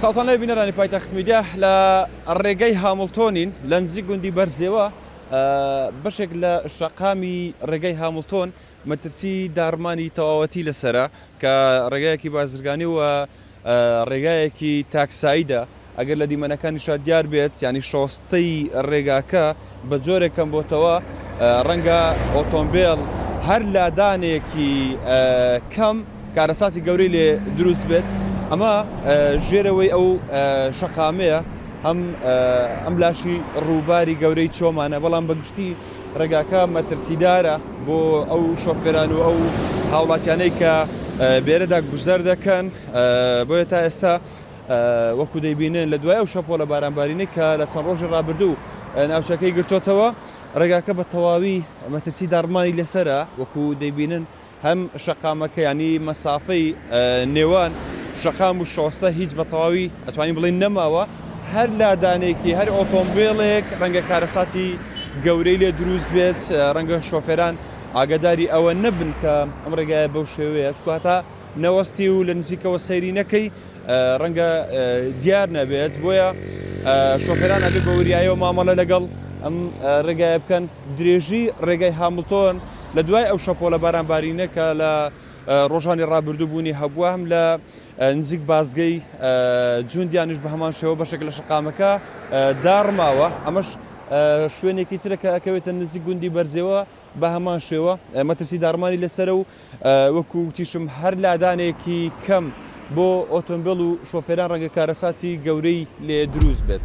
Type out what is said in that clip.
ساڵتان لێ بینەرانی پایتەخت میدیا، لە ڕێگەی هامڵتۆنین لە نزیک گوندی بەرزێوە، بەشێک لە شەقامی ڕێگەی هامڵتۆن مەترسی داڕمانی تەواوەتی لەسەرە کە ڕێگایەکی بازرگانی و ڕێگایەکی تاکسایدە، ئەگەر لە دیمەنەکانیشا دیار بێت یانی شۆستەی ڕێگاکە بە جۆرێک کەم بۆتەوە ڕەنگە ئۆتۆمبێل هەر لادانێکی کەم کارەساتی گەورەی لێ دروست بێت. ئەمە ژێرەوەی ئەو شەقامەیە هەم ئەم لاشی ڕووباری گەورەی چۆمانە، بەڵام بە گشتی ڕێگاکە مەترسیدارە بۆ ئەو شۆفێران و ئەو هاوڵاتیانەی کە بێرەدا گوزەر دەکەن. بۆیە تا ئێستا وەکو دەیبینن لە دوای ئەو شەپۆلە بارانبارینەی کە لە چەند ڕۆژی ڕابردوو ناوچەکەی گرتۆتەوە، ڕێگاکە بە تەواوی مەترسی داڕمانی لەسەرە. وەکو دەیبینن هەم شەقامەکە یانی مەسافەی نێوان شەقام و شۆستە هیچ بە تەواوی ئەتوانین بڵێین نەماوە، هەر لادانێکی هەر ئۆتۆمبێلێک ڕەنگە کارەساتی گەورەی لێ دروست بێت، ڕەنگە شۆفێران ئاگاداری ئەوە نەبن کە ئەم ڕێگایە بەو شێوەیە، چونکە هەتا نەوەستی و لە نزیکەوە سەیری نەکەی ڕەنگە دیار نەبێت، بۆیە شۆفێران ئەبێ بە وریایەوە مامەڵە لەگەڵ ئەم ڕێگایە بکەن. درێژی ڕێگای هامڵتۆن لە دوای ئەو شەپۆلە بارانبارینە کە لە ڕۆژانی ڕابردوو بوونی هەبووە، هەم لە نزیک بازگەی جوندیانیش بە هەمان شێوە بەشێک لە شەقامەکە داڕماوە، ئەمەش شوێنێکی ترە کە ئەکەوێتە نزیک گوندی بەرزێوە بە هەمان شێوە مەترسی داڕمانی لەسەرە و وەکو وتیشم هەر لادانێکی کەم بۆ ئۆتۆمبێل و شۆفێران ڕەنگە کارەساتی گەورەی لێ دروست بێت.